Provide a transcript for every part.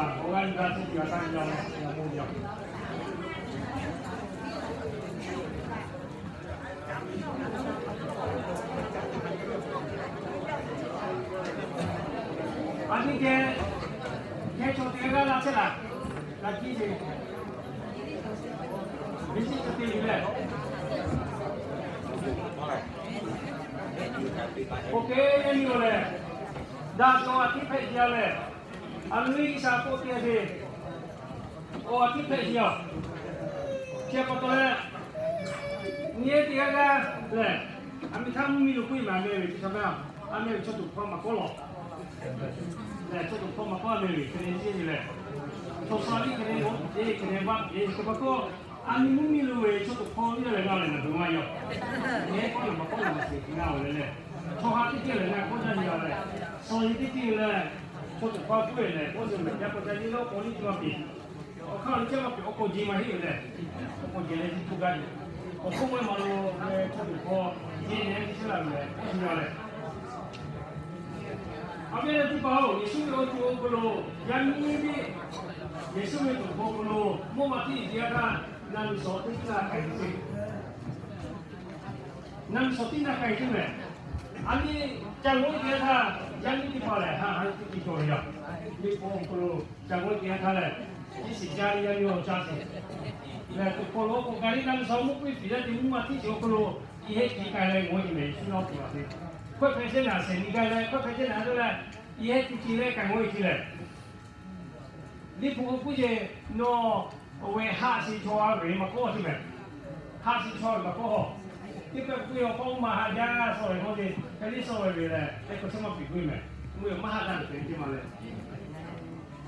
Awˬ g'aˇ nyi g'a teˇ ceuˬ a taˇ nyi a leh, a bon yaˬ. A nyi geh, geh chaw teˇ g'aˇ g'aˇ la chehˇ laˬ, g'a ciˇ ve. Ve ciˇ chi te ve lehˬ, oˇ hk'e nyi-oˬ lehˬ, daꞈ shawˍ a tiˉ hpehꞈ ve lehˬ, a loˍ ve G'uiˬsha k'oˆ te ve, awˬ a tiˉ hpehꞈ ve yoˬ. Chi pa taw leh, nyi-e teˇ g'aˇ g'aˇ lehˬ, a miˬ htaˇ mvuhˇ miˬ lo k'oˆ ve maˬ meh ve chi hk'a meh, a meh ve chaw tuꞈ hk'aw maˬ kawˆ lawˬ lehˬ, chaw tuꞈ hk'aw maˬ kawˆ a meh ve hk'e le nyi ve lehˬ, chaw sha liˇ hk'e le, oˇ hk'e le, vaˇ hk'e le, chi pa taw, a miˬ mvuhˇ miˬ lo ve chaw tuꞈ hk'aw nyi leh g'a lehˬ, naˬ hui maˇ yaw. Nyi-e kawˆ lawˬ maˬ kawˆ lawˬ maˬ sheˍ hk'e g'a ve lehˬ, chaw ha teˇ ceuˬ lehˬ, ngaˬ kawˆ jaˇ nyi a lehˬ, shawˍ nyi teˇ ceuˬ lehˬ, chaw tuꞈ hk'aw k'oˆ ve lehˬ, k'oˆ ve maˬ jaˇ k'awꞈ jaˇ nyi lawˇ k'o, liˇ tuˬ maˇ piˇ. Awˬ hk'aˇ awˬ nyi chehˇ maˇ piˇ, awˬ k'o jeˬ maˇ heˆ ve lehˬ, awˬ k'o jeˬ leh nyi tuˬ gaˇ ve, awˬ hk'oˆ maˇ maˬ lo ve chaw tuꞈ hk'aw nyi leh nyi chehˇ la ve lehˬ, k'oˆ nyi a lehˬ, a ve lehˬ teˇ hpaˍ-oˬ, Yeˍsuˆ ve awˬ to awˬ hk'aw lo yaˇ miˇ ve, Yeˍsuˆ ve tuꞈ hk'aw awˬ hk'aw lo mvuhˇ ma tiˉ teˇ g'aˇ htaˇ, naˬ miˬ shawˍ teˇ g'aˇ k'ai ve ce. Naˬ miˬ shawˍ tiˉ naˬ k'ai ve ce mehˬ. A nyi ca g'oˇ teˇ g'aˇ htaˇ, yaˇ miˇ teˇ hpaˍ lehˬ, ha ha teˇ ceuˬ cawˬ ve yoˬ. Liꞈ hpu awˬ hk'aw lo ca g'oˇ teˇ g'aˇ htaˇ lehˬ, iˉ shiˍ jaˇ ve yaˇ miˇ awˬ caˇ sheˍ lehˬ, tuꞈ hk'aw lo k'oˆ k'ai ve, naˬ miˬ shawˍ mvuhˇ piˇ piˍ leh te mvuhˇ ma tiˉ chi awˬ hk'aw lo, i heˆ tiˉ k'ai leh g'oˇ ce mehˬ, Yeˍsuˆ yawˇ tuˬ a te. Hkawehˇ hpehꞈ chehˇ naˬ shehˍ nyi gaˇ leh, hkawehˇ hpehꞈ chehˇ naˬ dawˇ leh, i heˆ tiˉ ce leh k'ai g'oˇ ce lehˬ, Liꞈ hpu k'oˆ k'oˆ ce, nawˬ awˬ ve haꞈ sheˍ chaw a ve maˇ kawˆ ce mehˬ. Haꞈ sheˍ chaw ve maˇ kawˆ. Teˇ pehˍ k'oˆ ve awˬ hk'aw maˇ haꞈ jaˇ, shawˍ ve k'oˆ ce, hk'e liˇ shawˍ ve ve lehˬ, teˇ hk'awꞈ chehˇ maˇ piˇ k'oˆ ve mehˬ. Mvuhˇ yeˬ maˇ haꞈ jaˇ ve te ce maˇ lehˬ.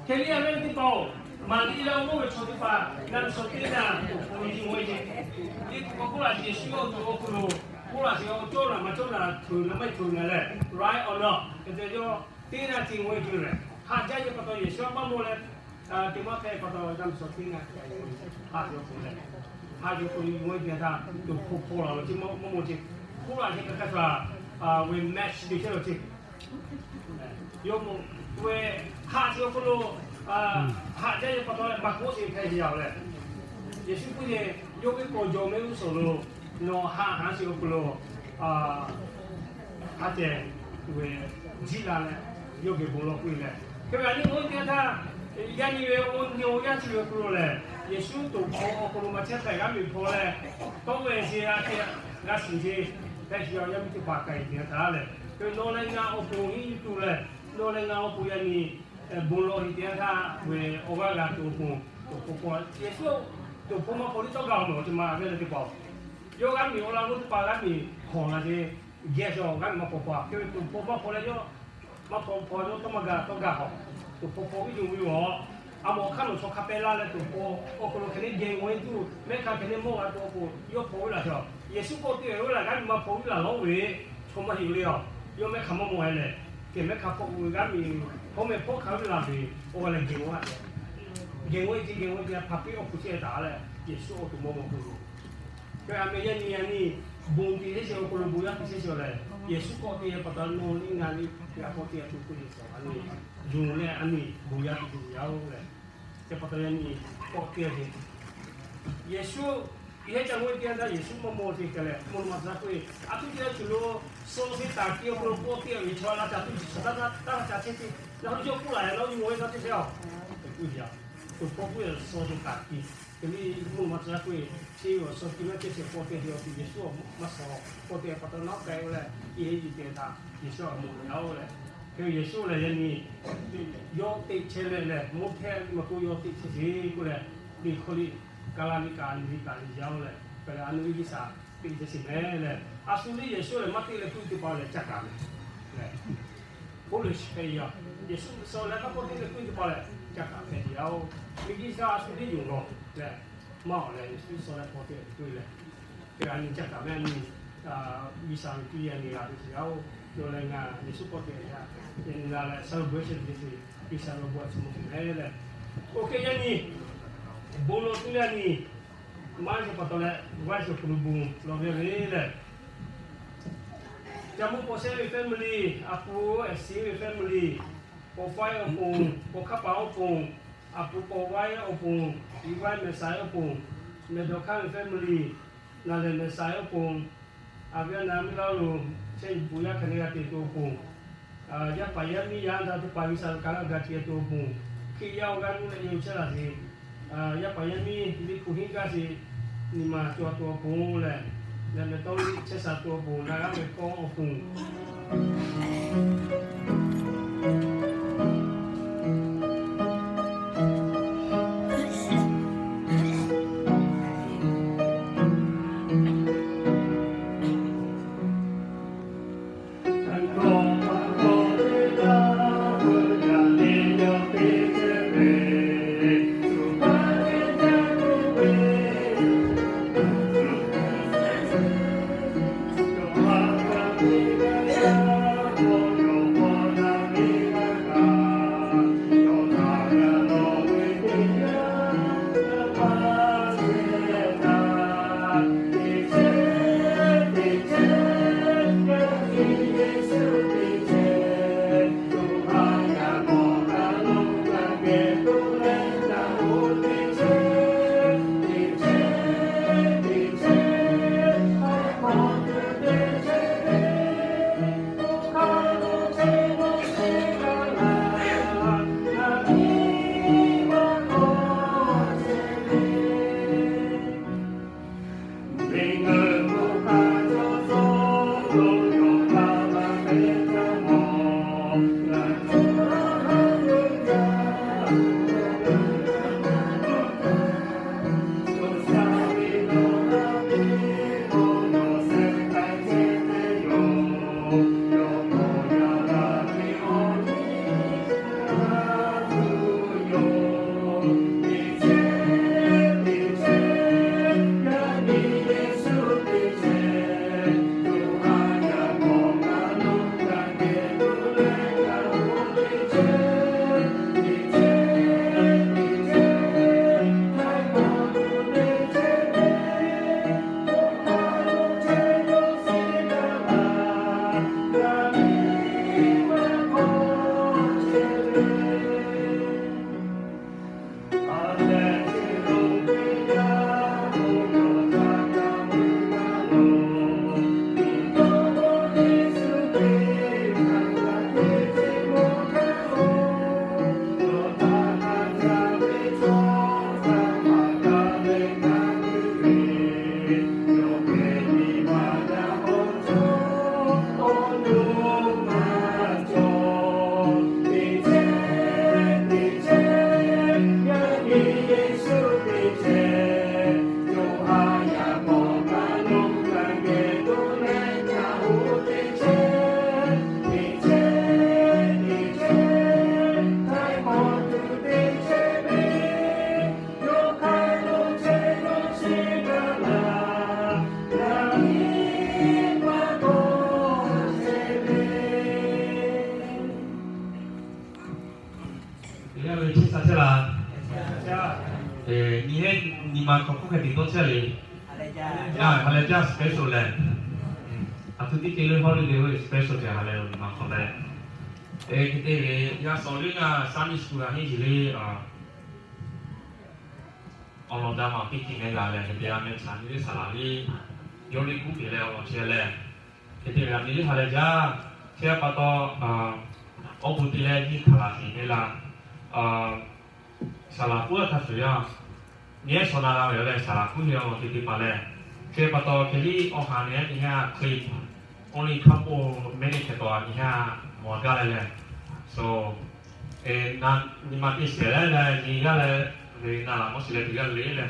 Hk'e liˇ a ve teˇ hpaˍ-oˬ, Maˍriˆ leh awˬ moˇ ve chaw teˇ hpaˍ, naˬ miˬ shawˍ teˇ g'aˇ tuꞈ hk'aw nyi g'oˇ ce. Liꞈ hpu k'awꞈ k'oˆ laˇ ce, Yeˍsuˆ yawˇ tuˬ awˬ hk'aw lo k'oˆ laˇ ce, awˬ cawˇ naˬ maˇ cawˇ naˬ, htuꞈ naˬ maˇ htuꞈ naˬ lehˬ, right or not, hk'e te yawˇ teˇ g'aˇ ce g'oˇ ce lehˬ, haꞈ jaˇ ve pa taw Yeˍsuˆ a maˇ mawˬ leh, te maˇ hpehꞈ pa taw, naˬ miˬ shawˍ teˇ g'aˇ haꞈ jaˇ k'o lehˬ, haꞈ jaˇ k'o nyi g'oˇ ce htaˇ, tuꞈ hk'aw hpaw laˬ lo ce maˇ mawˬ ce, k'oˆ laˇ ce hk'aˬ hk'aˬ htaˇ, ve mehˬ shiˍ te chehˇ lo ce. Yawˇ mawˬ ve haꞈ sheˍ awˬ hk'aw lo, haꞈ jaˇ ve pa taw leh maˇ k'oˆ sheˍ hpehꞈ ve yaˇ-oˬ lehˬ, Yeˍsuˆ k'oˆ ce, yawˇ ve k'awꞈ jawˬ mehˆ g'uˇ suhˍ lo nawˬ haꞈ haꞈ sheˍ awˬ hk'aw lo a ceh ve jiˇ la leh, yawˇ geh bon lawˬ k'oˆ ve lehˬ, hk'e ve a nyi g'oˇ ce htaˇ, yaˇ nyi ve awˬ nyi awˬ yanˇ chi ve awˬ hk'aw lo lehˬ, Yeˍsuˆ tuꞈ hk'aw awˬ hk'aw lo maˇ chehˇ hpehꞈ g'aˇ miˬ hpaw leh, tawˇ ve sheˍ a ceh g'a shiˍ ce, hpehꞈ shiˍ yaˇ miˇ teˇ hpaˍ k'ai ve teˇ yanˇ htaˇ lehˬ, hk'e nawˬ leh ngaˬ awˬ pon hiˉ yuˬ tuˬ lehˬ, nawˬ leh ngaˬ awˬ pon yaˇ nyi bon lawˬ ve teˇ yanˇ htaˇ ve awˬ g'aˇ g'a tuˬ awˬ pon, tuꞈ hk'aw hpaw, Yeˍsuˆ tuꞈ hk'aw maˇ hpaw liˇ tawˇ gaˇ awˬ mehˬ awˬ ce maˇ ve leh teˇ hpaˍ-oˬ, yawˇ g'aˇ miˬ awˬ la g'oˇ teˇ hpaˍ g'aˇ miˬ hawˬ la ce, geh shawˍ g'aˇ miˬ maˇ hpaw hpaw, hk'e ve tuꞈ hk'aw maˇ hpaw leh yawˇ maˇ hpaw hpaw yawˇ tawˇ maˇ gaˇ tawˇ gaˇ hawˬ, tuꞈ hk'aw hpaw viˉ yoˬ ve yoˬ. A mawˬ hk'aˇ nawˬ chaw hk'a pehˇ laˇ leh tuꞈ hk'aw awˬ hk'aw lo hk'e le geh g'oˇ tuˬ mehˆ hk'a hk'e le mawˇ g'a tuˬ awˬ pon yawˇ hpaw viˉ laˬ ce. Yeˍsuˆ k'oˆ te ve laˬ g'aˇ miˬ maˇ hpaw viˉ laˬ lawˉ ve chaw maˇ heˆ le yoˬ. Yawˇ mehˆ hk'a maˇ mawˬ e lehˬ, kehˬ mehˆ hk'a hpaw ve g'aˇ miˬ hpawˇ mehˆ hpawˇ hk'a viˉ laˬ ve awˬ g'a leh geh g'oˇ a ce, geh g'oˇ e ce geh g'oˇ e ce hpaˍ piˇ awˬ hpu chehˇ taˍ leh, Yeˍsuˆ awˬ to maˇ mawˬ k'o yoˬ. Hk'e a meh yaˇ nyi yaˇ nyi bon te chehˇ sheˍ awˬ hk'aw lo bon yaˇ te chehˇ sheˍ lehˬ, Yeˍsuˆ k'awꞈ te pa taw nawˬ liˇ ngaˬ liˇ g'a k'awꞈ te a tuˬ k'oˆ ve a nyi, yonˍ leh a nyi bon yaˇ te tuˬ yaˇ-oˬ lehˬ, hk'e pa taw yaˇ nyi k'awꞈ te a ce. Yeˍsuˆ i heˆ ca g'oˇ e te a htaˇ Yeˍsuˆ maˇ mawˬ ce hk'e leh, mvuhˇ naw ma tcuh yaˇ k'oˆ ve, a tuˉ te a tuˬ lo suh sheˍ taˍ kiˇ awˬ hk'aw lo k'awꞈ te a ve chaw laˇ ca tuˉ jiˬ suhˍ taˇ taˇ ca chehˇ ce, na hui yawˇ k'oˆ laˬ leh nawˬ nyi g'oˇ e taˇ chehˇ chehˇ-oˬ, k'oˆ ve a, tuꞈ hk'aw k'oˆ ve suh sheˍ taˍ kiˇ. Hk'e liˇ mvuhˇ naw ma tcuh yaˇ k'oˆ ve, chi ve suh kiˇ maˇ chehˇ sheˍ k'awꞈ te a tuˬ Yeˍsuˆ maˇ suh, k'awꞈ te pa taw nawˉ k'ai-o leh, i heˆ yuˬ te htaˇ Yeˍsuˆ a mawˬ yaˇ-oˬ lehˬ, hk'e Yeˍsuˆ lehˬ yaˇ nyi yawˇ teꞈ chehˇ leh lehˬ, mvuhˇ hpehˇ maˇ k'oˆ yawˇ teˇ chehˇ ce k'oˆ leh, liꞈ hk'aw liꞈ ka la liꞈ kaꞈ liꞈ kaꞈ liꞈ yaˇ-oˬ lehˬ, hk'e leh a nu ve G'uiˬsha teˇ chehˇ sheˍ mehˍ lehˬ, a shu liˇ Yeˍsuˆ lehˬ maˇ teˇ leh kuˇ teˇ hpaˍ lehˬ ca kaˍ mehˍ lehˬ, Polish hpehꞈ yaˇ. Yeˍsuˆ suh leh maˇ k'oˆ teˇ leh kuˇ teˇ hpaˍ lehˬ ca kaˍ hpehꞈ yaˇ-oˬ. Miˬ G'uiˬsha a shu liˇ yonˍ lawˬ lehˬ, maˇ awˬ lehˬ Yeˍsuˆ suh leh k'awꞈ te tuˬ lehˬ, hk'e a nyi ca kaˍ mehˍ a nyi G'uiˬsha ve tuˇ yaˇ nyi g'a ve sheˍ yaˇ-oˬ. Yawˇ leh ngaˬ Yeˍsuˆ k'awꞈ te yaˇ, yaˇ nyi la leh celebration te sheˍ, G'uiˬsha ve bon a shu mawˬ sheˍ mehˍ lehˬ, oˇ hk'e yaˇ nyi bon lawˬ tuˬ leh a nyi maˇ heˆ pa taw leh, g'aˇ sheˍ hk'aw lo bon lawˬ ve lehˬ, ca mvuhˇ paw shehˇ ve family, a pu a shiˍ ve family, paw faiˉ awˬ pon, paw hkaˇ paˍ awˬ pon, A pu k'awꞈ waiˉ awˬ pon, i waiˉ mehˍ saiˍ awˬ pon, mehˬ dawˬ hkanˇ ve family, naˬ lehˬ mehˍ saiˍ awˬ pon, a viˉ a naˍ miˇ laˇ lo, chehˇ nyi puˍ yaˇ hk'aˬ neˇ g'a te tuˬ awˬ pon, yaˇ paˍ yaˇ miˇ yaˇ daˇ teˇ hpaˍ G'uiˬsha ve kanˉ g'a ga ce tuˬ awˬ pon, Hkriꞈ yaˇ awˬ g'aˇ nuˇ leh yawˇ chehˇ laˬ sheˍ. Yaˇ paˍ yaˇ miˇ liꞈ hpu hinˉ gaˇ sheˍ, nyi ma cawˬ tuˬ awˬ pon lehˬ, lehˬ mehˬ tawˇ liˇ chehˇ sha tuˬ awˬ pon, naˬ g'aˇ ve kawˇ awˬ pon Teˇ g'aˇ ve chehˇ sha chehˇ laˇ. Nyi heˆ, nyi ma hk'aw hk'oˆ hk'e te tawˇ chehˇ le. Ngaˬ ha lehˬ jaˇ special lehˬ. Aˬ htoꞈ ma teˇ ceuˬ le hawˉ le le ve special te ha lehˬ lo nyi ma hk'aw leh. Hk'e te ve, yaˇ suhˍ le ngaˬ Sunday school g'a henˇ yeˬ le. Awˬ lawn daꞈ ma teˇ ceuˬ le g'a leh hk'e te a meh shaˍ nyi le saˍ laˍ le, yawˇ le kuˉ te leh awˬ lawn chehˇ leh, hk'e te ve a nyi le ha lehˬ jaˇ. Chehˇ pa taw, awˬ bon te leh nyi htaꞈ laˬ sheˍ ve laˇ. Saˍ laˍ kuˉ a htaˇ shuˍ yaˇ, nyi ehˉ shaw na g'a ve yoˬ leh saˍ laˍ kuˉ ve awˬ lawn te te pa leh, chehˇ pa taw hk'e liˇ awˬ ha nyi ehˉ nyi ha hk'e, only couple minute hk'e taw nyi ha mawˬ gaˇ leh leh, so, nyi ma teˇ shehˍ leh leh nyi g'aˇ leh ve na laˬ mawˇ shiˍ leh te g'aˇ le leh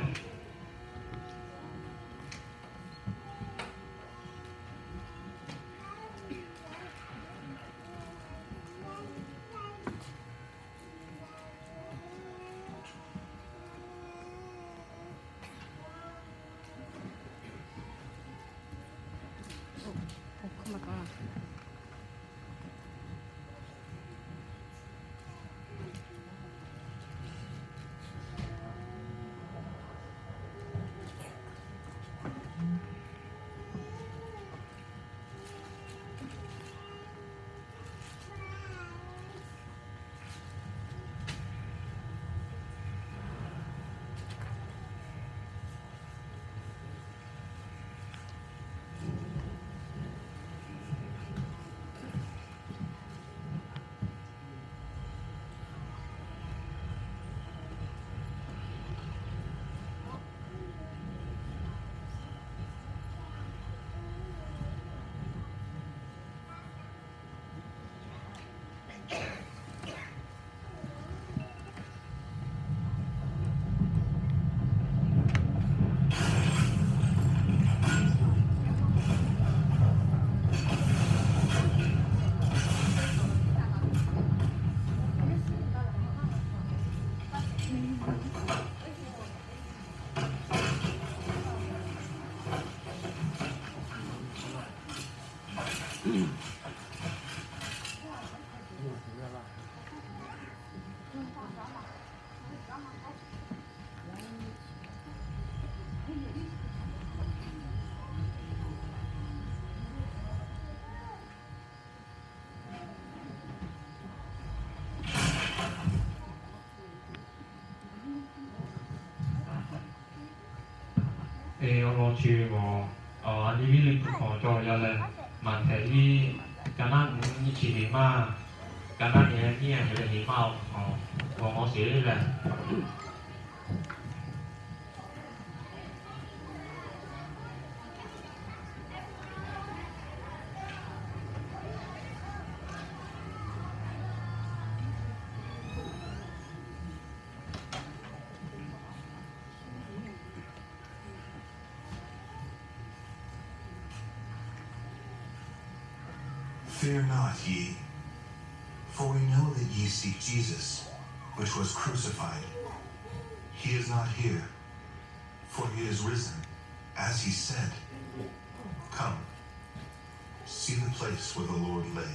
Eˬ, awˬ lawn chi ve maˬ, a nyi viˉ liꞈ hpu hk'aw cawˬ yaˇ leh, Maꞈhtehˍ liꞈ ka naˉ nyiˇ chi teˇ maˇ, ka naˉ nyi nyiˇ a nyi leh teˇ maˇ awˬ hk'aw, g'awˬ mawˬ sheˍ leh. Fear not, ye, for we know that ye seek Jesus, which was crucified. He is not here, for he is risen, as he said. Come, see the place where the Lord lay.